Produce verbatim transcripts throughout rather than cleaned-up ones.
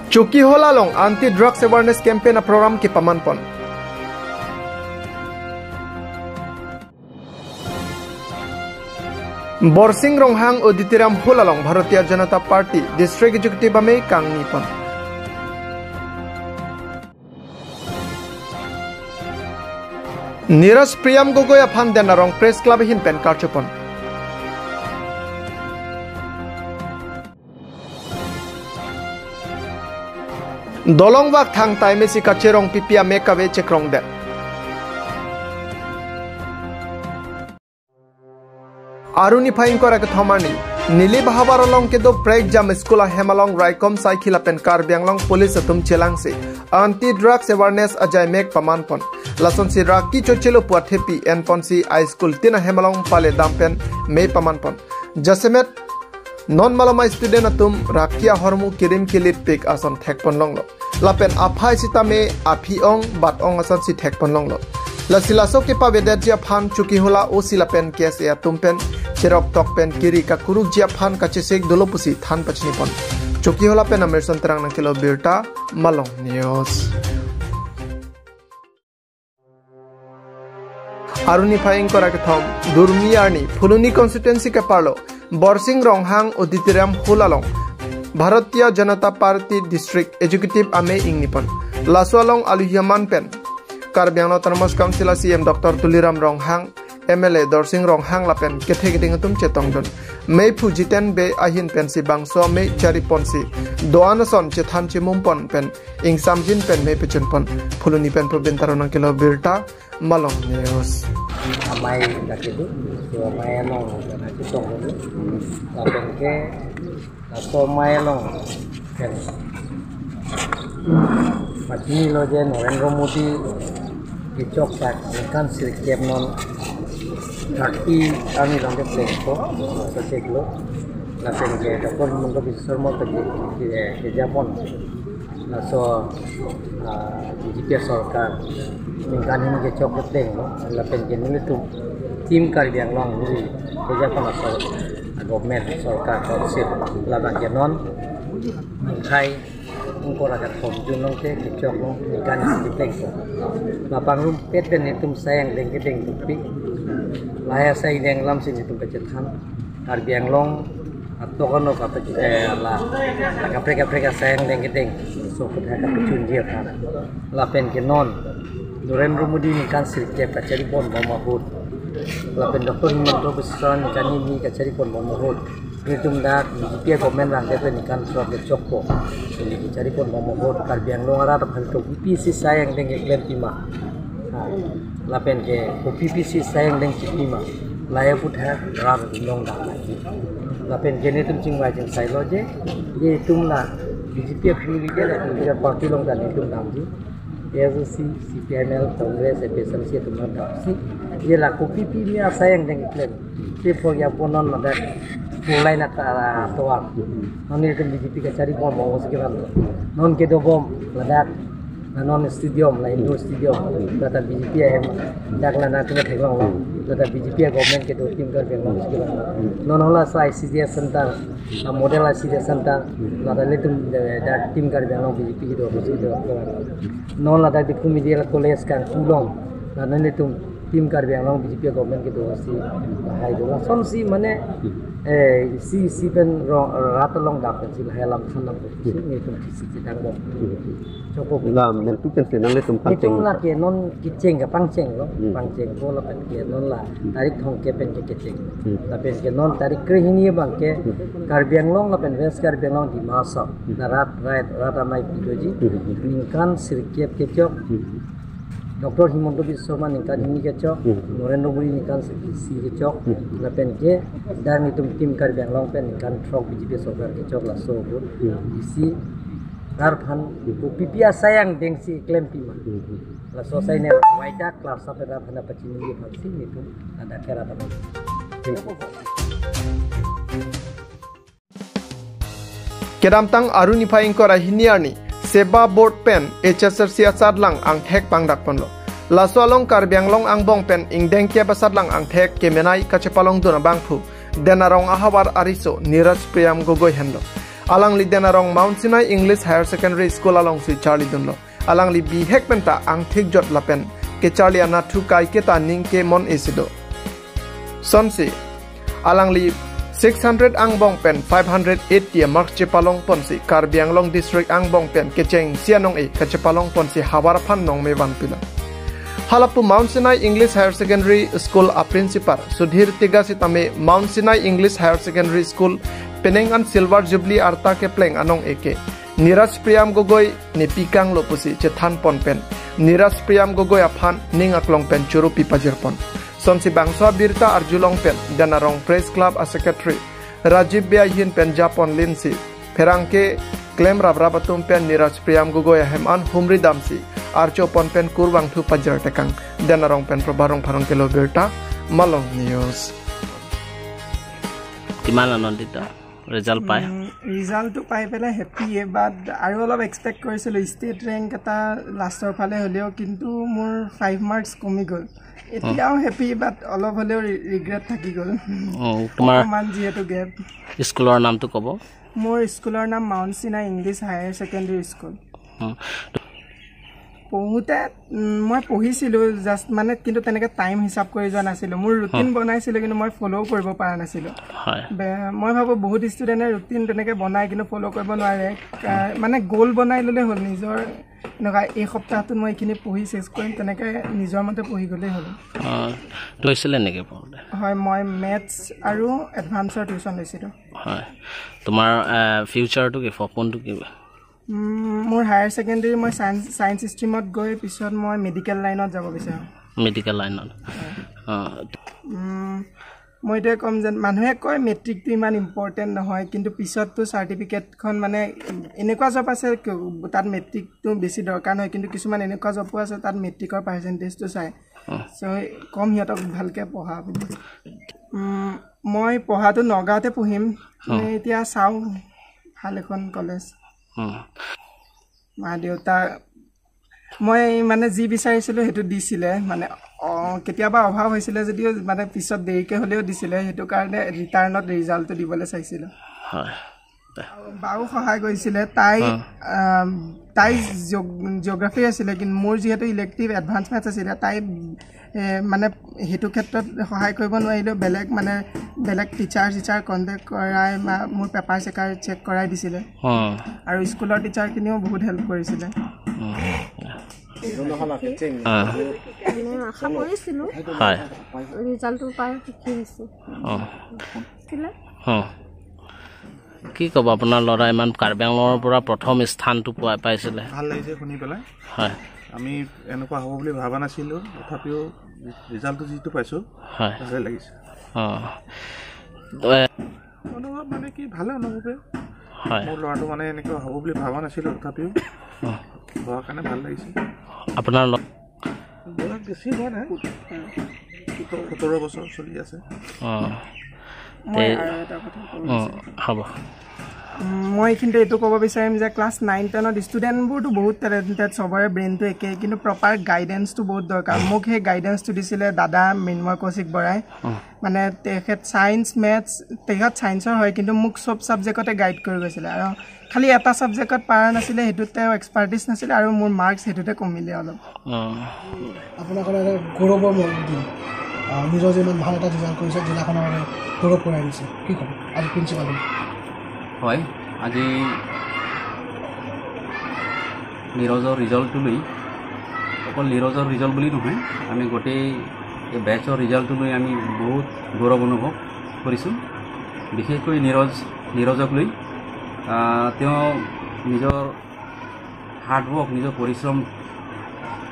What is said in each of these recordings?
Chokihola along anti drugs awareness campaign a program kepaman pon. Borsing Ronghang Auditorium Hall along Bharatiya Janata Party District Executive amei kangni pon. Niraj Priyam Gogoi aphan Den Arong Press Club ahin pen karcho pon. Dolong vak thangta M A C kacherong pipi ame kave chekrong det. Arni phai ingkoi ra kethom arni, Nilip ahavar along kedo Prekjam School ahem along raikom cycle lapen Karbi Anglong Police atum chelangsi anti drugs awareness ajaimek paman pon. Lasonsi raki chochelo pu athepi en ponsi a school tin ahem along pale dam pen mei paman pon. Jasemet non malom a student atum raki ahormu kirim kilit pik ason thek pon longlo. Lapen aphai sitame aphi ong bat ong asonsi thek pon longlo. Lasi laso kepavedetji aphan Chokihola O C lapen K S A atum pen cherok tok pen kiri kakurukji aphan kachesik dolo pusi than pachini pon. Chokihola pen Amerson Terang nangkelo birta, Malong News. Arni phai ingkoi ra kethom, Durmi arni, Phuloni constituency keparlo Borsing Ronghang Auditorium Hall along Bharatiya Janata Party District Executive amei ingni pon. Laso along aluhi aman pen Karbi Anglong Autonomous Council a C E M Doctor Tuliram Ronghang, M L A Dorsing Ronghang lapen kethe keding atum chetongdun. Meiphu Jiten Bey ahin pensi bangso amei chari ponsi do-an ason chethan chemum pon pen ingsamjin pen mei pechun pon. Phuloni pen Probin Taro nangkelo birta, Malong News. Amei lake do, so amei along jana chetongdun. Lapen ke, laso amei along pen pachinilo je Narendra Modi kechok pen ningkan sirkep non thirty arni along keplengpo, so cheklo. Lapen ke Doctor Himanta Biswa Sarma ke, ke, keja pon. Laso, ah, B J P sorkar ningkan hini kechok keplenglo, lapen ke nelitum Team Karbi Anglong lui keja pon laso, ah, government, sorkar, council, labang ke non ningkai ingkoi ra kethom June along ke kechok along ningkan hini keplengpo. Lapen rumpet pen nelitum asai angdeng kedeng tupi. Lahai asai angdeng alamsi nelitum kachethan. Karbi Anglong atok ano kapa, eh, la, la kaprek kaprek asai angdeng kedeng so kutha kapachunji aphan. Lapen ke non Narendra Modi ningkan sirkep kachari pon bom ahut, lapen Doctor Himanta Biswa ningkan hini kachari pon bom ahut, nelitum dak B J P government vangdet pen ningkan throk kechokpo, neli kachari pon bom ahut Karbi Anglong arat aphan kopi pisi asai angdeng keklem pima. Ha. Lapen ke kopi pisi asai angdeng chipima, lahai aputhak rat longdam lagi. Lapen ke nelitum chingvai chingsailo je, je itum la B J P aphi ke la political party along ta nelitum damji. A S D C, C P I M L, Congress, A P H L C atum la damsi. Je la kopi pimi asai angdeng keklem. Si pho ya pho non ladak four lane ata atovar. Non nelitum B J P kachari pon bom si kevan. Non kedo bom ladak, la non stadium, la indoor stadium, lata B J P ahem dak la nangtum theklonglo, lata B J P government kedo Team Karbi Anglong si kevan. Non hala sa I C D S center, la model I C D S center, lata nelitum, eh, dak Team Karbi Anglong B J P kedo si kevan. Non lata Diphu Medical College kangkulong, la nelitum Team Karbi Anglong B J P government kedo si lahai do. Lasonsi mane, eh, isi isi pen rong, rat along dap pensi lahai alam than nangpo si nelitum kisi chedang bom. Chokpo. La mentu pensi nanglitum pangcheng. Nelitum lake non kecheng ke pangchenglo, Hmm. pangchengpo lapen ke non la tarik thomkep pen ke kecheng. Hmm. Lapen ke non tarik krehini abang ke Hmm. Karbi Anglong lapen West Karbi Anglong Dima Hasao. Hmm. La rat, rat, rat amei pi doji. Hmm. Ningkan sirkep kechok. Hmm. Doctor Himanta Biswa Sarma ningkan hini kechok, Hmm. Narendra Modi ningkan isi kechok, Hmm. lapen ke dak nelitum Team Karbi Anglong pen ningkan throk B J P sorkar kechok laso ahut Hmm. isi rat aphan Hmm. kopi pi asai angdeng si klem pima. Hmm. Laso asai ne waida kelar asap rat aphan pachini aphansi nelitum ada kera tama. Hmm. Kedamtang Arni niphai ingkoi ra hini arni, SEBA Board pen H S R C asatlang angthek pangdak ponlo. Laso along Karbi Anglong angbong pen ingdeng kep asatlang angthek kemenei kachepalongdun abangphu, Den Arong ahavar ariso Niraj Priyam Gogoi henlo. Alangli Denarong Mount Sinai English Higher Secondary School alongsi charlidunlo. Alangli bihek penta angthik jot lapen kecharli anat thu kaiketa ningke mon isi do. Sonsi alangli six hundred angbong pen five hundred eighty marks chepalong ponsi Karbi Anglong District angbong pen kechengsi anong-e kachepalong ponsi havar aphan nongme vanpilo. Halapu Mount Sinai English Higher Secondary School a principal Sudhir Tega sitame Mount Sinai English Higher Secondary School penang an Silver Jubilee arta kepleng anong-e ke Niraj Priyam Gogoi ne pikanglo pusi chethan pon pen Niraj Priyam Gogoi aphan ning aklong pen choro pi pajir pon. Sonsi bangso abirta arjulong pen Denarong Press Club a Secretary Rajiv Bey ahin pen japon linsi pherangke klem raprap atum pen Niraj Priyam Gogoi ahem an humri damsi archo pon pen kurvangthu pajir tekang. Denarong pen Prabha Rongphar-ong kelo birta, Malong News. কিমান আনন্দিত ৰিজাল্ট পাই? ৰিজাল্টটো পাই পেলাই happy, but আৰু অলপ এক্সপেক্ট কৰিছিলোঁ state rank এটা লাষ্টৰ ফালে হ'লেও, কিন্তু মোৰ ফাইভ মাৰ্কছ কমি গ'ল। এতিয়াও হেপী, বাট অলপ হ'লেও ৰিগ্ৰেট থাকি গ'ল। অ, তোমাৰ অকণমান যিহেতু গেপ। স্কুলৰ নামটো ক'ব? মোৰ স্কুলৰ নাম মাউণ্ট চিনা ইংলিছ হায়াৰ ছেকেণ্ডেৰী স্কুল। অ। পঢ়োঁতে, উম, মই পঢ়িছিলোঁ জাষ্ট, মানে, কিন্তু তেনেকে টাইম হিচাপ কৰি যোৱা নাছিলোঁ। মোৰ ৰুটিন হুম। বনাইছিলোঁ, কিন্তু মই ফ'ল' কৰিব পৰা নাছিলোঁ। হয়। বে-, মই ভাবোঁ বহুত ষ্টুডেণ্টে ৰুটিন তেনেকে বনায়, কিন্তু ফ'ল' কৰিব নোৱাৰে। কা-, মানে, গ'ল বনাই ল'লে হ'ল নিজৰ, এনেকুৱা এই সপ্তাহটোত মই এইখিনি পঢ়ি শেষ কৰিম, তেনেকে নিজৰ মতে পঢ়ি গ'লেই হ'ল। অ, লৈছিলে নেকি পঢ়োঁতে? হয়, মই মেথছ আৰু এডভান্সৰ টিউচন লৈছিলোঁ। হয়। তোমাৰ, এ, ফিউচাৰটো কি? সপোনটো কি? উম, মোৰ হায়াৰ ছেকেণ্ডেৰী মই ছায়েন্স, ছায়েন্স ষ্ট্ৰীমত গৈ পিছত মই মেডিকেল লাইনত যাব বিচাৰোঁ। মেডিকেল লাইনত। হয়। অ। উম, মই এইটোৱে ক'ম যেন মানুহে কয় মেট্ৰিকটো ইমান ইম্পৰ্টেণ্ট নহয়, কিন্তু পিছততো চাৰ্টিফিকেটখন মানে এনেকুৱা জব আছে, ক-, তাত মেট্ৰিকটো বেছি দৰকাৰ নহয়, কিন্তু কিছুমান এনেকুৱা জবো আছে তাত মেট্ৰিকৰ পাৰ্চেণ্টেজটো চায়। অ। চ' কম সিহঁতক ভালকে পঢ়া বুলি। উম, মই পঢ়াটো নগাঁৱতে পঢ়িম। অ। মানে এতিয়া চাওঁ ভাল এখন কলেজ। অ। মা দেউতা, মই মানে যি বিচাৰিছিলোঁ সেইটো দিছিলে। মানে, অ, কেতিয়াবা অভাৱ হৈছিলে যদিও মানে পিছত দেৰিকে হ'লেও দিছিলে, সেইটো কাৰণে ৰিটাৰ্ণত ৰিজাল্টটো দিবলৈ চাইছিলোঁ। হয়। বাও সহায় কৰিছিলে। তাই, অ। আম, তাই জিঅ-, জিঅ'গ্ৰাফী আছিলে, কিন্তু মোৰ যিহেতু ইলেক্টিভ এডভান্স মেথছ আছিলে, তাই, এ, মানে সেইটো ক্ষেত্ৰত সহায় কৰিব নোৱাৰিলেও বেলেগ, মানে, বেলেগ টিচাৰ চিচাৰ কণ্টেক্ট কৰাই মা-, মোৰ পেপাৰ চেকাৰ চেক কৰাই দিছিলে। অ। আৰু স্কুলৰ টিচাৰখিনিও বহুত হেল্প কৰিছিলে। অ। অ। মানে আশা কৰিছিলোঁ। হয়। ৰিজাল্টটো পাই সুখী হৈছোঁ। অ। কিলে? অ। কি ক'ব, আপোনাৰ ল'ৰা ইমান কাৰ্বি আংলঙৰ পৰা প্ৰথম স্থানটো পোৱা পাইছিলে? ভাল লাগিছে শুনি পেলাই। হয়। আমি এনেকুৱা হ'ব বুলি ভবা নাছিলোঁ, তথাপিও ৰিজাল্টটো যিটো পাইছোঁ, হয়। ভালে লাগিছে। অ। এ, অনুভৱ মানে কি, ভালে অনুভৱে। হয়। মোৰ ল'ৰাটো মানে এনেকুৱা হ'ব বুলি ভবা নাছিলোঁ, তথাপিও অ। হোৱাৰ কাৰণে ভাল লাগিছে। আপোনাৰ ল- বয়স বেছি হোৱা নাই, সোত-, সোতৰ বছৰ চলি আছে। অ। মই তে-, আৰু এটা কথা ক'ব অ, বিচাৰিম। হ'ব। উম, মই এইখিনিতে এইটো ক'ব বিচাৰিম যে ক্লাছ নাইন টেনত ষ্টুডেণ্টবোৰতো বহুত টেলেণ্টেড, চবৰে ব্ৰেইনটো একে, কিন্তু প্ৰপাৰ গাইডেন্সটো বহুত দৰকাৰ। অ। মোক সেই গাইডেন্সটো দিছিলে দাদা মৃন্ময় কৌশিক বৰাই। অ। মানে তেখেত ছায়েন্স, মেথছ, তেখেত ছায়েন্সৰ হয়, কিন্তু মোক চব ছাবজেক্টতে গাইড কৰি গৈছিলে। আৰু খালি এটা ছাবজেক্টত পাৰা নাছিলে, সেইটোত তেওঁ এক্সপাৰ্টিছ নাছিলে আৰু মোৰ মাৰ্কছ সেইটোতে কমিলে অলপ। অ। আপোনাৰ কাৰণে এটা গৌৰৱৰ দিন। আহ, নিজৰ যে ইমান ভাল এটা ৰিজাল্ট কৰিছে, জিলাখনৰ বাবে গৌৰৱ কৰাই আনিছে। কি ক'ব আজি প্ৰিন্সিপালে? হয়, আজি নীৰজৰ ৰিজাল্টটো লৈ, অকল নীৰজৰ ৰিজাল্ট বুলি নহয়, আমি গোটেই এই বেটছৰ ৰিজাল্টটো লৈ আমি বহুত গৌৰৱ অনুভৱ কৰিছোঁ। বিশেষকৈ নীৰজ, নীৰজক লৈ, আহ, তেওঁ নিজৰ হাৰ্ড ৱৰ্ক, নিজৰ পৰিশ্ৰম,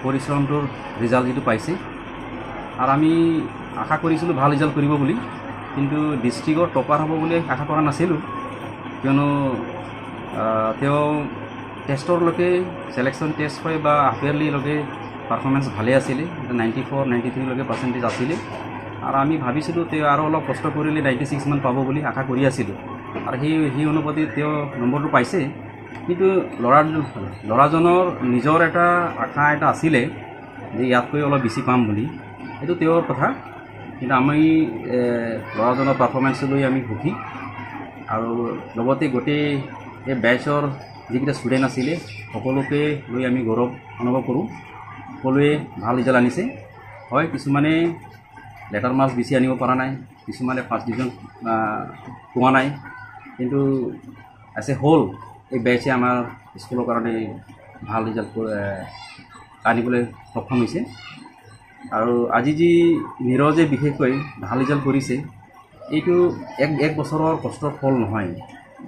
পৰিশ্ৰমটোৰ ৰিজাল্ট যিটো পাইছে, আৰু আমি আশা কৰিছিলোঁ ভাল ৰিজাল্ট কৰিব বুলি, কিন্তু ডিষ্ট্ৰিক্টৰ টপাৰ হ'ব বুলি আশা কৰা নাছিলোঁ, কিয়নো, আহ, তেওঁ টেষ্টৰলৈকে, ছিলেকশ্যন টেষ্ট হয় বা হাফ ইয়াৰলিলৈকে পাৰফৰ্মেঞ্চ ভালে আছিলে, নাইণ্টি ফ'ৰ, নাইণ্টি থ্ৰীলৈকে পাৰ্চেণ্টেজ আছিলে। আৰু আমি ভাবিছিলোঁ তেওঁ আৰু অলপ কষ্ট কৰিলে নাইণ্টি ছিক্স মান পাব বুলি আশা কৰি আছিলোঁ। আৰু সেই, সেই অনুপাতে তেওঁ নম্বৰটো পাইছে। কিন্তু ল'ৰা, ল'ৰাজনৰ নিজৰ এটা আশা এটা আছিলে যে ইয়াতকৈ অলপ বেছি পাম বুলি, এইটো তেওঁৰ কথা। কিন্তু আমি, এ, ল'ৰাজনৰ পাৰফৰ্মেঞ্চ লৈ আমি সুখী। আৰু লগতে গোটেই এই বেচৰ যিকেইটা ষ্টুডেণ্ট আছিলে, সকলোকে লৈ আমি গৌৰৱ অনুভৱ কৰোঁ। সকলোৱে ভাল ৰিজাল্ট আনিছে। হয়, কিছুমানে লেটাৰ মাৰ্কছ বেছি আনিব পৰা নাই, কিছুমানে ফাৰ্ষ্ট ডিভিজন পোৱা নাই, কিন্তু এজ এ হোল এই বেচে আমাৰ স্কুলৰ কাৰণে ভাল ৰিজাল্ট আনিবলৈ সক্ষম হৈছে। আৰু আজি যি নীৰজে বিশেষকৈ ভাল ৰিজাল্ট কৰিছে, এইটো এক এক বছৰৰ কষ্টৰ ফল নহয়।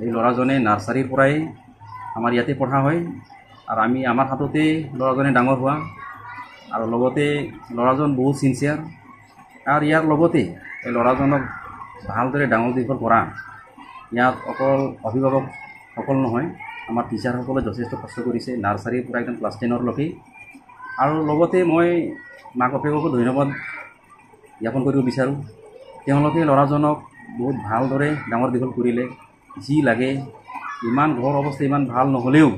এই ল'ৰাজনে নাৰ্চাৰীৰ পৰাই আমাৰ ইয়াতে পঢ়া হয়, আৰু আমি আমাৰ হাততে ল'ৰাজনে ডাঙৰ হোৱা, আৰু লগতে ল'ৰাজন বহুত ছিনচিয়াৰ। আৰু ইয়াৰ লগতে এই ল'ৰাজনক ভালদৰে ডাঙৰ দীঘল কৰা, ইয়াত অকল অভিভাৱকসকল নহয়, আমাৰ টিচাৰসকলে যথেষ্ট কষ্ট কৰিছে, নাৰ্চাৰীৰ পৰা একদম ক্লাছ টেনৰলৈকে। আৰু লগতে মই মাক বাপেককো ধন্যবাদ জ্ঞাপন কৰিব বিচাৰোঁ। তেওঁলোকে ল'ৰাজনক বহুত ভালদৰে ডাঙৰ দীঘল কৰিলে। যি লাগে, ইমান ঘৰ অৱস্থা ইমান ভাল নহ'লেও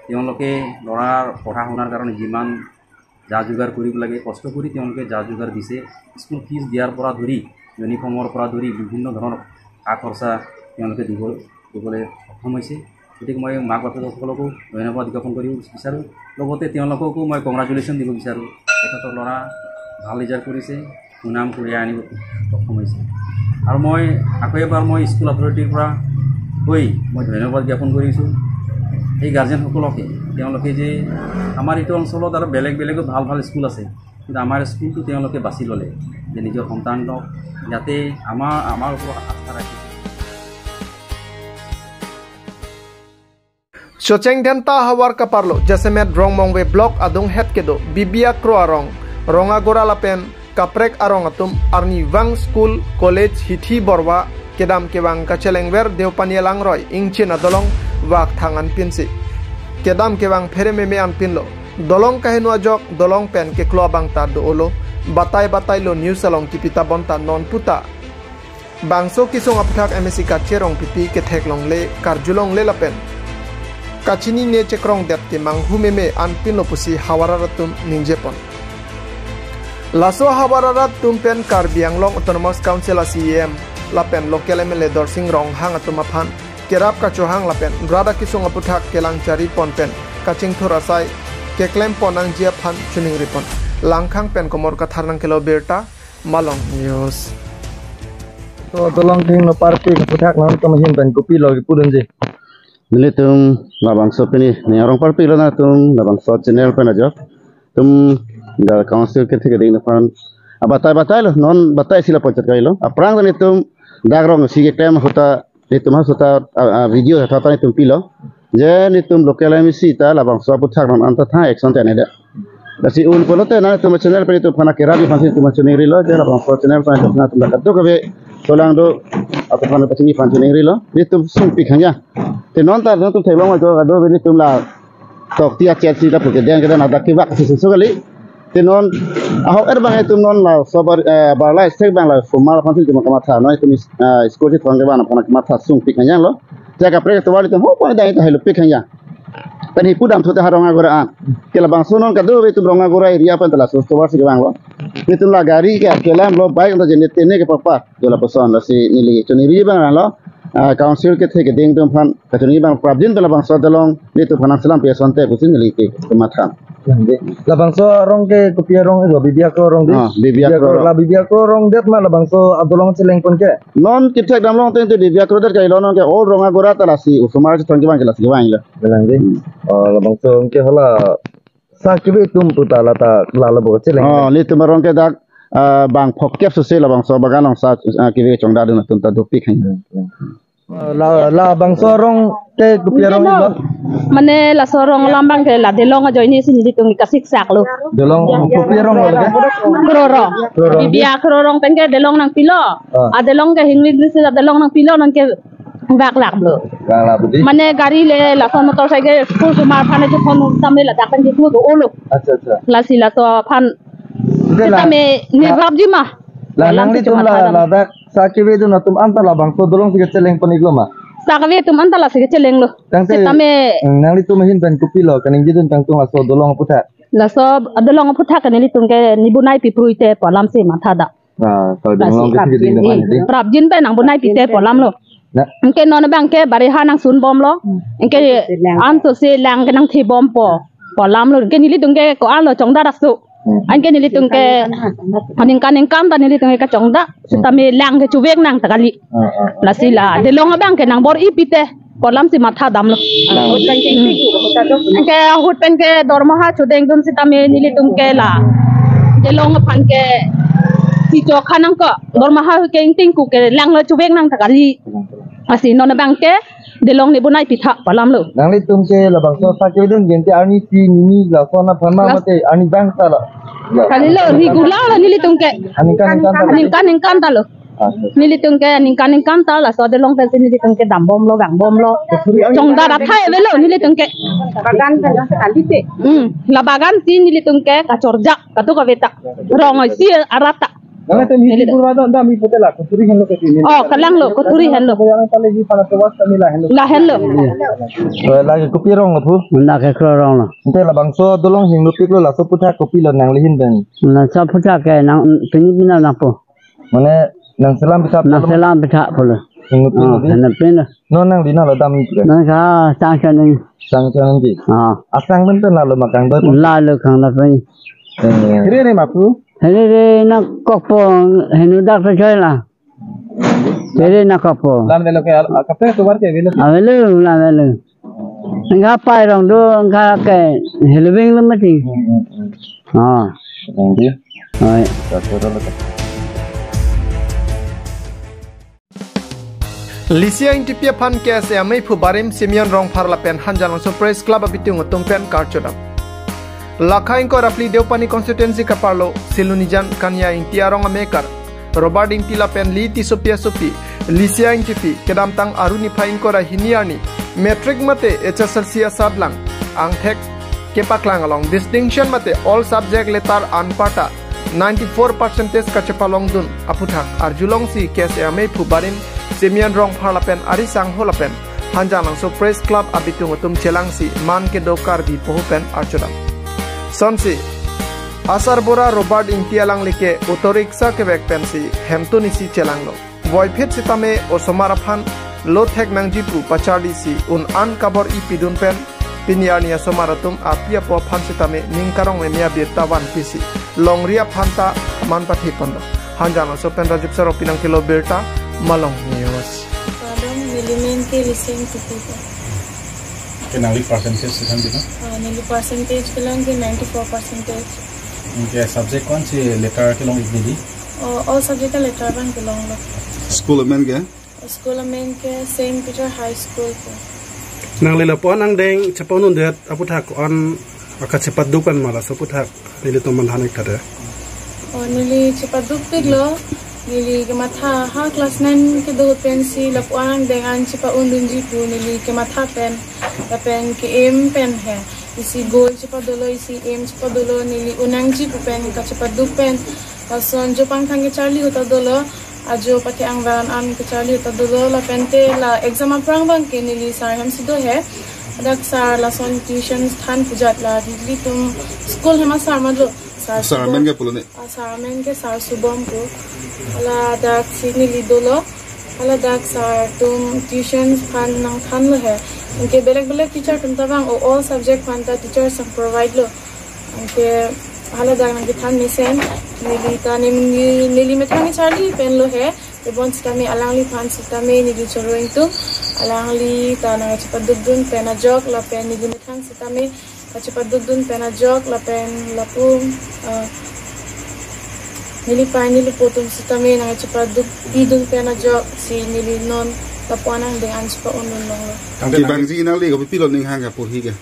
তেওঁলোকে ল'ৰাৰ পঢ়া শুনাৰ কাৰণে যিমান যা যোগাৰ কৰিব লাগে, কষ্ট কৰি তেওঁলোকে যা যোগাৰ দিছে। স্কুল ফিজ দিয়াৰ পৰা ধৰি, ইউনিফৰ্মৰ পৰা ধৰি বিভিন্ন ধৰণৰ খা খৰচা তেওঁলোকে দিব, দিবলৈ সক্ষম হৈছে। গতিকে মই মাক বাপেকসকলকো ধন্যবাদ জ্ঞাপন কৰিব বিচাৰোঁ। লগতে তেওঁলোককো মই কংগ্ৰাচুলেশ্যন দিব বিচাৰোঁ। তেখেতৰ ল'ৰা ভাল ৰিজাল্ট কৰিছে, সুনাম কঢ়িয়াই আনিব সক্ষম হৈছে। আৰু মই আকৌ এবাৰ মই স্কুল অথৰিটিৰ পৰা কৈ মই ধন্যবাদ জ্ঞাপন কৰিছোঁ এই গাৰ্জেনসকলকে। তেওঁলোকে যে আমাৰ এইটো অঞ্চলত আৰু বেলেগ বেলেগো ভাল ভাল স্কুল আছে, কিন্তু আমাৰ স্কুলটো তেওঁলোকে বাছি ল'লে যে নিজৰ সন্তানক যাতে আমাৰ, আমাৰ ওপৰত আস্থা ৰাখি। Socheng Dhenta havar kaparlo jasemet Rongmongve block adung het kedo Bibia Kro arong, Rongagora lapen kaprek arong atum arnivang school, college, hithi borwa kedam kevang kachelengver Deopani alangroi ingchin adolong vak thang anpinsi kedam kevang phere meme anpinlo. Dolong kaheno ajok dolong pen keklo abang ta do-olo. Batai batai lo news along kipi ta bonta non puta bangso kesung aputhak M A C kacherong pipi kethek longle karjulongle lapen kachinine chekrongdet ke manghu meme anpinlo pusi havar arat atum ningjepon. Laso havar arat atum pen Karbi Anglong Autonomous Council a C E M lapen local M L A Dorsing Ronghang atum aphan kerap kachohang lapen rat akesung aputhak kelang charipon pen kachingthur asai keklempon nangji aphan chiningripon. Langkhang pen Komor Kathar nangkelo birta, Malong News. To dolong kehingno parpik aputhak nangtum ahin pen kopilo kipudunji? Nelitum labangso pini ning arong parpiklo nangtum labangso channel pen ajok. Tum dak council kethe keding aphan abatai batailo, non batai sila ponchat kailo. Aphrang nelitum dak rong si keklem ahut ta nelitum ahut ta, a, a, video tha tha nelitum pilo. Je nelitum local M A C ta labangso aputhak non anta tha action ta neda. Lasi un pulote nangtum channel pen nelitum aphan kerap aphansi nelitum chiningrilo, je labangso channel pen nelitum aphan kadokave solang do atum aphan pachini aphan chiningrilo. Nelitum sungpik hangya. Te non ta nelitum theklong ajo kado nelitum la tokti achel si lapu kedeng kedeng adak kevak si susu kali. Te non ahok er bang itum non laso bar, eh, barla sek bang la sumar aphansi itum kamatha, non itum is-, eh, school si thong kevang aphan kamatha sungpik hangya lo. Te kaprek atovar itum ho pon dai ta helopik hangya. Pen hi pudam thu te ha Rongagora an. Ke labangso non kado itum Rongagora area pen ta laso atovar si kevanglo. Itum la gari ke kelamlo, bike ta jene tene ke pakpak. Dola puson lasi neli choningri bang lo, ah, council kethe keding atum aphan kachoningri bang prapjin pen labangso adolong nelitum aphan nangselam pi asonte pusi neli ke kematha. Nangde. Labangso arong ke kopi arong ego, Bibia Kro arong de? Ah, Bibia Kro arong. La Bibia Kro arong det ma labangso adolong chelengpon ke? Non kithek damlong teng te Bibia Kro det kailo, non ke all Rongagora ta lasi osomar chethon kevang ke lasi kevanglo. Nangde. Hmm. Oh, labangso ke hala sa kibi atum puta lata lalo bo cheleng. Oh, nelitum arong ke dak, ah, bang phokep susi labangso bagan along sa, ah, kibi chongdadun atum ta dopik hangya. Hmm, hmm. La, labangso arong ke kopi arong ilo? Mane laso arong alam bang ke la dolong ajoine si nelitum kasiksak lo. Dolong kopi arong lo ke? Kro arong. Kro arong. Bibia Kro arong pen ke dolong nangpilo. Ah. A dolong ke hingwi si a dolong nangpilo, non ke baklak lo. Baklak budi. Mane gari le laso motorcycle school sumar aphan je phone tame ladak pen je do-olo. Accha, accha. Lasi laso aphan. Ante la, tame la, nirapji ma. La nanglitum la, ladak sa kibi dun atum anta labangso adolong si kechelengpon iklo ma? Sa kibi atum anta lasi kechelenglo. Tangte, setame, hmm, nanglitum ahin pen kopilo kaningjidun tangtung laso adolong aputhak? Laso adolong aputhak ke nelitum ke nibonai piprui te pu alam si mathada. Ah, kalau lasi dong long prapjin, kecil eh, prapjin pen nangbonai pite pu alamlo. Na. Anke non abang ke bariha nangsun bomlo. Hmm. Anke Anke lang. Anso si lang ke nangthi bompo. Pu alam lo. Anke nelitum ke ko-an lo chongdat asu. Hmm. Anke nelitum ke aningkan ningkan ta nelitum ke kachongdat. Hmm. Sitame lang ke chuvek nang ta kali. Ah, ah, ah. Lasi la Dilong abang ke nangbor-i pite. Pu alam si matha damlo. Lang. Anke ahut pen ke dormoha chodeng dun sitame nelitum ke la Dilong aphan ke si chokha nangkok. Dormoha ke ingting ku ke lang lo chuvek nang ta kali. Lasi non abang ke Dilong ne bonai pitha pu alam lo. Nanglitum ke labangso sakri dun gente arni si nini lason aphan ma Las- mate arni bang ta la. Kalilo, regular lo nelitum ke. Aningkan ningkan ta la. Aningkan ningkan ta lo. Ah, yes. Nelitum ke aningkan ningkan ta laso Dilong pensi nelitum ke dam bomlo, vang bomlo. Kachuri ang Chongdat athai avelo nelitum ke. Bagan kan kali te. Hmm, la bagan si nelitum ke kachorjak, katu kaveta. Rong oi si arata. Nanglitum hiti Nelitum. Purva dam, dam i pute la, kachuri henlo kachuri ni. Oh, kalang lo, kachuri henlo. Yang paling di pala tewas kami la henlo. La henlo. Oh, lake kopi rong lo pu? Lake kro rong lo. Ante labangso Dilong hingno pik lo laso aputhak kopi lo nangli ahin pen. Laso aputhak ke nang pini pina nangpo. Mane nangselam pitha pulo. Nangselam pitha pulo. Hingno pik lo Oh, di. Hingno pik lo. Non nangli nalo dam i pute. Nang ka sang sang ni. Sang sang di. Ah. Asang pen pen lalo makang doi pen. Lalo kang doi pen. Eh. Hiri re ma pu. Hiri re nangkokpo hingno dak ta choi la. Hiri nangkokpo. Lam delo ke al-, kape tovar ke avelo. Avelo, lam avelo. Nangkapai rong do, nangka ke helving lo mati. Hmm, hmm, hmm. Ah. Thank you. Oi. Satu dulu. Lisia Ingtipi aphan K S A ameiphu barim Simeon Rongphar lapen Hanjanglangso Press Club abitung atum pen karchodam. Lakha ingkoi ra phli Deopani constituency kaparlo Silonijan Kanya Ingti arong amekar Robert Ingti lapen Li Tissopi asopi Lisia Ingtipi kedamtang Aru niphai ingkoi ra hini arni matric mate H S L C asatlang angthek kepaklang along distinction mate all subject letter anparta ninety-four percentage kachepalongdun aputhak arjulongsi K S A ameiphu barim Simeon Rongphar lapen ari sangho lapen Hanjanglangso Press Club abitung atum chelangsi man kedo Karbi poho pen archodam. Sonsi asarbura Robert Ingti alangli ke auto rickshaw kevek pensi hemtun isi chelanglo. Voiphit sitame osomar aphan lo thek nangji pu pacharlisi un-an kabor-i pidun pen pini arni asomar atum api apo aphan sitame ning karong meme abirta vanpisi longri aphan ta man pathe pondo. Hanjanglangso pen Rajiv Sarong pinang kelo birta Malong News. Padong neli men ke Lisia Ingtipi. Ke nangli percentage si than di na? Ah, neli percentage kelang ke ninety-four percentage. Ke subject ko-an si letter kelong ik neli? Oh, all subject ke letter abang kelonglo. School amen ke? School amen ke Saint Peter High School ko. Nangli lapu-an angdeng chepa-un-un det aputhak ko-an akachepaduk pen ma laso aputhak nelitum manthan ik tha de. Oh, neli chepadukpiklo, neli kematha ha class nine kedo pensi lapu-an angdeng an chepa-un-unji pu neli kematha pen, lapen ke-em pen he. Isi goal chepadolo, isi aim chepadolo, neli un nangji pu pen kachepaduk pen, lason jo pangthang kecharli ahut ta dolo, ajo pathe-ang varan an kecharli ahut ta dolo, lapen te la exam aphrang abang ke neli sir hem si do he. Dak sir lason tuition than pujat la, nelitum school hem a-sir matlo. Sir Sir Subom. Amen ke pulo ne? Ah, sir amen ke Sir Subom pu. Hala dak si neli dolo. Hala dak sir atum tuition aphan nangthanlo he. Anke belek belek teacher atum ta vang, o all subject aphan ta teacher sang provide lo. Anke hala dak nangkethan mesen, neli ta neli, neli methang kecharli penlo he. Tebon sitame alangliphan sitame neli choro ingtung. Alangli ta nangchepadukdun pen ajok lapen neli methang sitame kachepadukdun pen ajok lapen lapu, ah, neli pei neli po atum sitame nangchepadukpidun pen ajok si neli non lapu-an angdeng an chepa-un-un longlo. Tangte Kevangji nangli kopipilo ning hang kaporhi ke?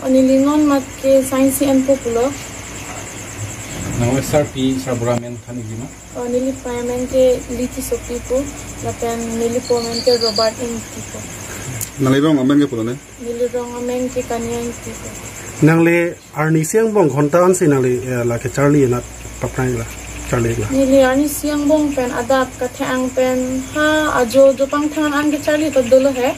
Oh, neli non mat ke science si enpo pulo. Nang sir pi sarbura amen than ikji ma? Oh, neli pei amen ke Li Tissopi pu, lapen neli po amen ke Robert Ingti pu. Nangli rong amen ke pulo ne? Neli rong amen ke Kanya Ingti pu. Nangli arni isi angbong ghonta ansi nangli, eh, la kecharli nat papnai la charli la? Neli arni isi angbong pen adap kathe-ang pen ha ajo jo pangthang an kecharli ta dolo he.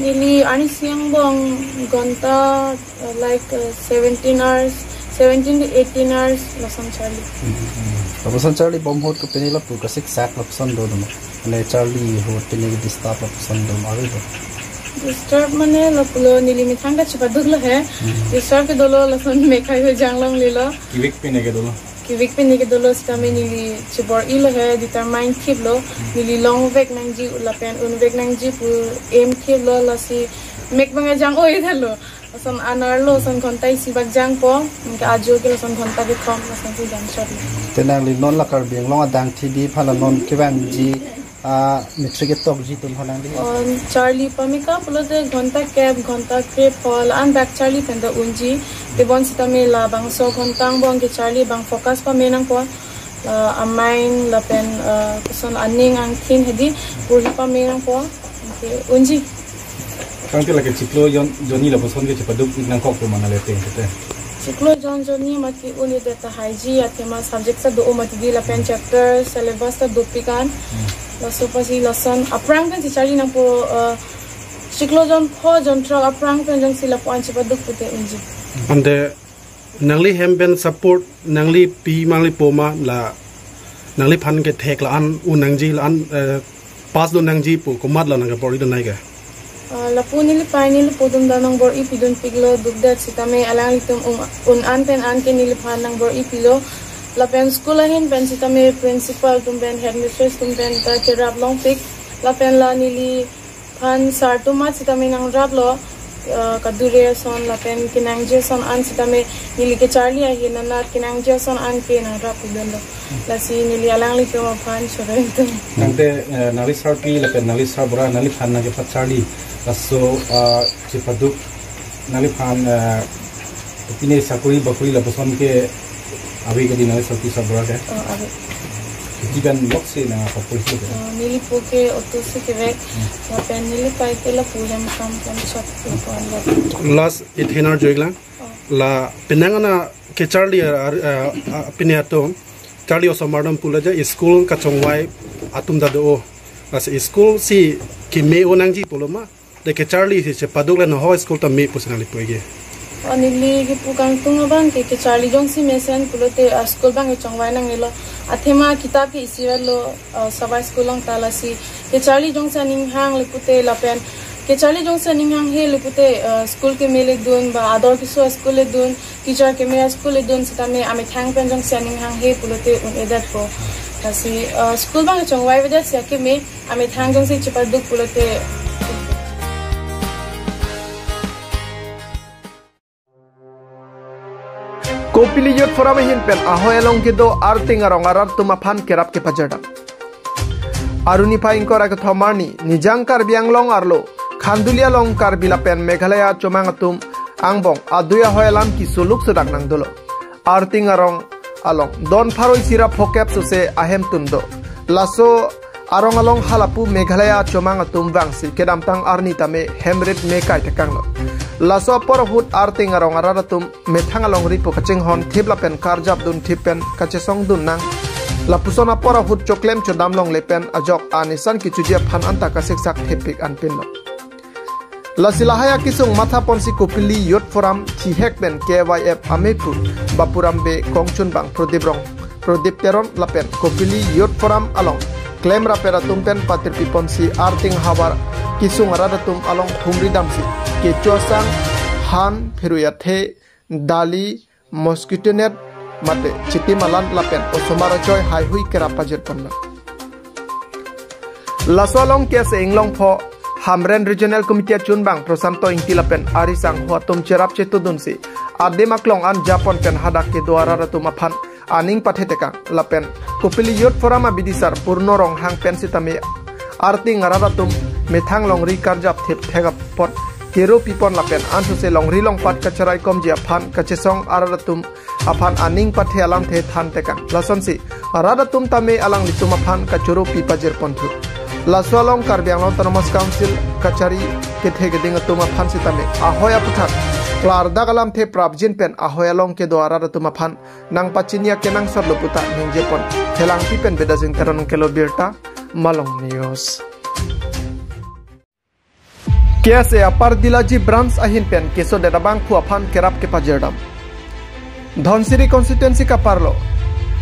Neli arni isi angbong ghonta, uh, like, uh, seventeen hours, seventeen to eighteen hours lason charli. Hmm. Lapuson charlibom ahut kopine lapu kasiksak lapuson do dum. Mane charli ahut pine disturb lapuson do ma ave do. Disturb mane lapulo neli methang ta chepaduklo he. Hmm. Disturb ke dolo lason mekhai ho janglonglelo. Kevek pine ke dolo. Kevek pine ke dolo sitame neli chebor-ilo he, determine thiplo. Hmm. Neli longvek nangji lapen unvek nangji pu aim thiplo, lasi mek bang ajang-oi thalo. Lason anerlo, lason ghonta isi bak jangpo, anke ajo ke lason ghonta kethom, lasonsi jangchot. Te nangli non la Karbi Anglong adang thidi aphan la non kevangji, ah, matric ketokji atum aphan nangli? On charli pameka pulote ghonta kep, ghonta krepho, la-an dak charli pen ta unji, tebon sitame labangso ghonta angbong ke charli abang focus pame nangpo, la amain lapen, ah, koson aning angthin hedi porhi pame nangpo, anke unji. Tangte lake chiklo jon jonni lapuson ke chepaduk nangkok pu mana le teng kete. Chiklo jon jonni mati un-edet tahai ji, athema subject ta do-o mati di lapen chapter syllabus ta dopik an. Hmm. Laso apotsi lason aphrang pen si charli nangpo, eh, chiklo jon pho jon throk aphrang pen jongsi lapu-an chepaduk pute unji. Ante nangli hem pen support nangli pi ma nangli po ma, la nangliphan kethek la-an un nangji, la-an, eh, pass do nangji pu komat la nangkebor-i do nai ke? Ah, lapu neli pai neli po atum ta nangbor-i pidun piklo, dukdet sitame alanglitum un, un an pen an ke neliphan nangbor-i pilo. Lapen school ahin pen sitame principal atum pen headmistress atum pen ta cherap longpik. Lapen la neliphan sir atum amat sitame nangraplo, ah, kadure ason lapen kenangji ason an sitame neli kecharli ahin anat kenangji ason an ke nangrap pidunlo. Lasi neli alanglitum aphan choro-itum. Tangte, eh, nangli sarpi lapen nangli sarbura nangliphan nangkepacharli laso, ah, chepaduk nangliphan, eh, pine sakori bakori lapuson ke ave kedi nangli sarpi sarbura ke? Oh, ave. Kiti pen lok si nangkapur si ke? Oh, neli po ke auto si kevek. Hmm. Lapen neli pai ke lapu hem kam kam chot lapu an lapu. Last ithenar joiklang. Oh. La penang ana kecharli ar, ar, ah, ah, pine atum charli osomar atum pule je school kachongvai atum ta do-o. Lasi school si keme-o nangji pulo ma, de kecharli si chepaduk le noho school ta me pusi nangli pu-ikji? O neli kepu kangtung abang ke kecharli jongsi mesen pulote, ah, school abang kechongvai nangnelo. Athema kitap ke isivetlo, ah, saba school along ta, lasi kecharli jongsi aning hang le pute lapen kecharli jongsi aning hanghe le pute, ah, school keme le dun ba ador keso school le dun, teacher keme a-school le dun sitame amethang pen jongsi aning hanghe pulote un-edetpo. Lasi, ah, school abang chongvaivedet si akeme, amethang jongsi chepaduk pulote. Kopili Youth Forum ahin pen ahoi along kedo Arting arong arat atum aphan kerap kepajardam. Arni phai ingkoi ra kethom arni, Nijang Karbi Anglong arlo, Khanduli along Karbi lapen Meghalaya chomang atum angbong adui ahoi alam keso luk sedak nangdolo. Arting arong along don pharo isi ra phokep sose ahemtun do. Laso arong along halapu Meghalaya chomang atum vangsi kedamtang arni tame hemrit me kai tekanglo. Laso apor ahut Arting arong arat atum methang alongri pu kachinghon thip lapen karjap dun thip pen kachesong dun nang. Lapuson apor ahut choklem chodam longle pen ajok anisan kechoji aphan anta kasiksak thepik anpinlo. Lasi lahai akesung matha ponsi Kopili Youth Forum thihek pen K Y F amephu Bapuram Bey kongchunbang Prodip Rong, Prodip Teron lapen Kopili Youth Forum along klem rapet atum pen patirpi ponsi Arting havar kesung arat atum along humri damsi kecho asang, han, pherui athe, dali, mosquito net mate chiti malan lapen osomar achoi haihui kerap pajir ponlo. Laso along K S A Inglongpho Hamren Regional Committee achunbang Prosanto Ingti lapen ari sangho atum cherap chetudunsi adim aklong an japon pen hadak kedo arat atum aphan aning pathe tekang lapen Kopili Youth Forum abidisar Purno Ronghang pen sitame Arting arat atum methang longri karjap thip thek apot kero pipon lapen ansose longri longpat kacherai komji aphan kachesong arat atum aphan aning pathe alamthe than tekang. Lasonsi arat atum tame alanglitum aphan kachoro pi pajir ponthu. Laso along Karbi Anglong Autonomous Council kachari kethe keding atum aphan sitame ahoi aputhak klardak alamthe prapjin pen ahoi along kedo arat atum aphan nangpachini akenangsot lo puta ningje pon. Thelangpi pen Bidasing Teron kelo birta, Malong News. K S A Upper Dilaji Branch ahin pen kesodet abangphu aphan kerap kepajirdam. Dhansiri constituency kaparlo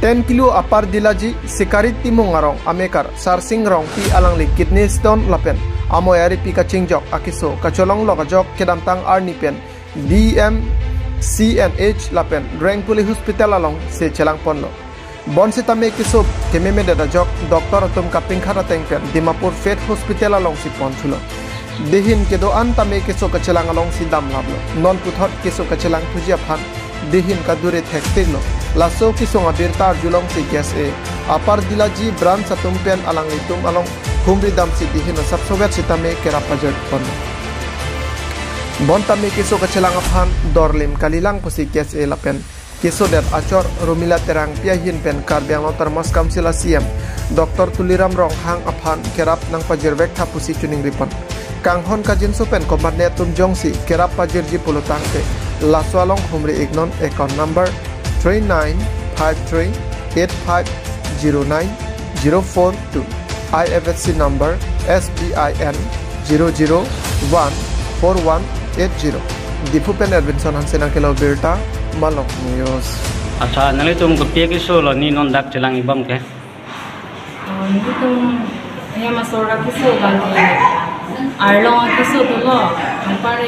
Ten kilo Upper Dillaji, Sikari Timung arong amekar Sarsing Rongpi alangli kidney stone lapen amoi aripi kachingjok akeso kacholonglok ajok kedamtang arni pen D M C N H lapen Rengpuli Hospital alongsi chelangponlo. Bonsitame keso kememedet ajok doctor atum kapingkhat ateng pen Dimapur Faith Hospital alongsi ponthulo. Dehin kedo-an tame keso kachelang alongsi damlaplo. Non puthot keso kachelangthuji aphan dehin kadure thektiklo. Laso kesung abirta arjulongsi K S A Upper Dillaji branch atum pen alanglitum along humri damsi dehin asapsovet sitame kerap pajirpon. Bontame keso kachelang aphan dorlim kalilang pusi K S A lapen kesodet achor Rumila Terangpi ahin pen Karbi Anglong Autonomous Council a C E M Doctor Tuliram Ronghang aphan kerap nangpajirvek tha pusi choningripon. Kanghon kajinso pen komatne atum jongsi kerap pajirji pulotangte laso along humri iknon, account number three nine five three eight five zero nine zero four two, I F S C number S B I N zero zero one four one eight zero. Diphu pen Edwinson Hanse nangkelo birta, Malong News. Accha, nanglitum kopi akeso lo, ne non dak chelang-ibom ke? Oh, nelitum hem asor akeso bagi arlong akeso dolo. Anpar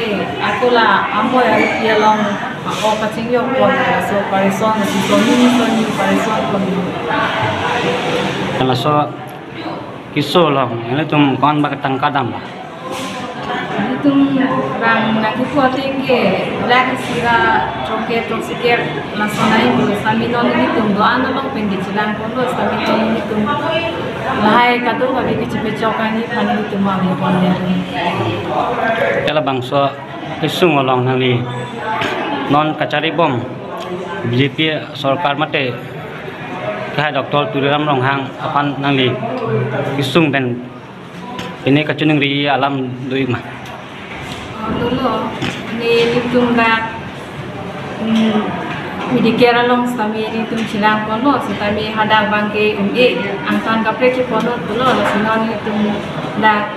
ako la amoi aripi along ako kachingjokpon, laso parison, si soni soni parisonpon. Laso keso along nanglitum ko-an ba ketangka dam ba? Nelitum bang nangkipu ateng ke lakh isi ra throkkep, throksi kep laso nai pulo. Sitame non nelitum do-an along pen kechelangponlo, sitame non nelitum lahai kadokave kachepechok ani aphan nelitum aveponlo. Ke labangso kesung along nangli non kacharibom B J P sorkar mate ke hai Doctor Tuliram Ronghang aphan nangli kesung pen pine kachiningri alam do-ik ma? Dolo, nelitum dak, mm, Medicare along sitame nelitum chelangponlo, sitame hadak bangke un-e angtan kaprek cheponlo pulo, lasi non nelitum dak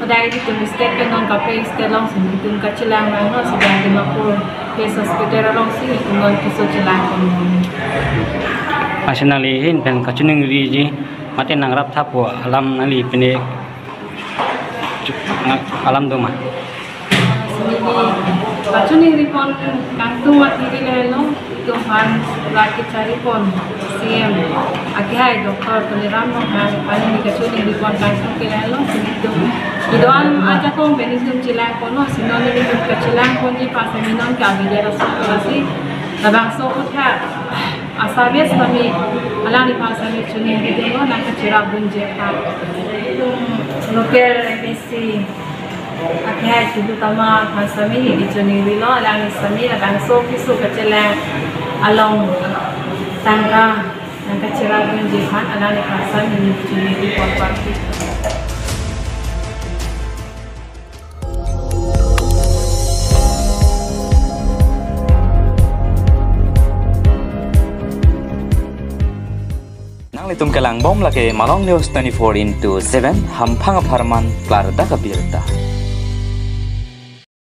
hadak nelitum state pen non kaprek state alongsi nelitum kachelang vanglo, sita Dimapur Faith Hospital alongsi nelitum non keso chelangponlo. Lasi nangli ahin pen kachiningriji mate nangrap tha pu alam nangli pine alam do ma? Neli kachiningripon kangtung athe ke lahelo, itum aphan la kacharipon C E M akehai Doctor Tuliram Ronghang aphan neli kachiningripon kangtung ke lahelo, si nelitum kedo-an ajakong pen nelitum chelangponlo, si non nelitum kachelangponji aphan sitame non ke avedet ason, lasi labangso uthak asabes sitame alangliphan sitame chiningri dolo, nangkacherapdunji aphan. Local M A C akehai Tuliram Ronghang aphan sitame neli chiningrilo, alangli sitame labangso keso kachelang along tangka nangkacherapdunji aphan alangliphan sitame neli chiningripon parti. Nanglitum kelangbom lake Malong News twenty-four into seven, hamphang apharman klardak abirta.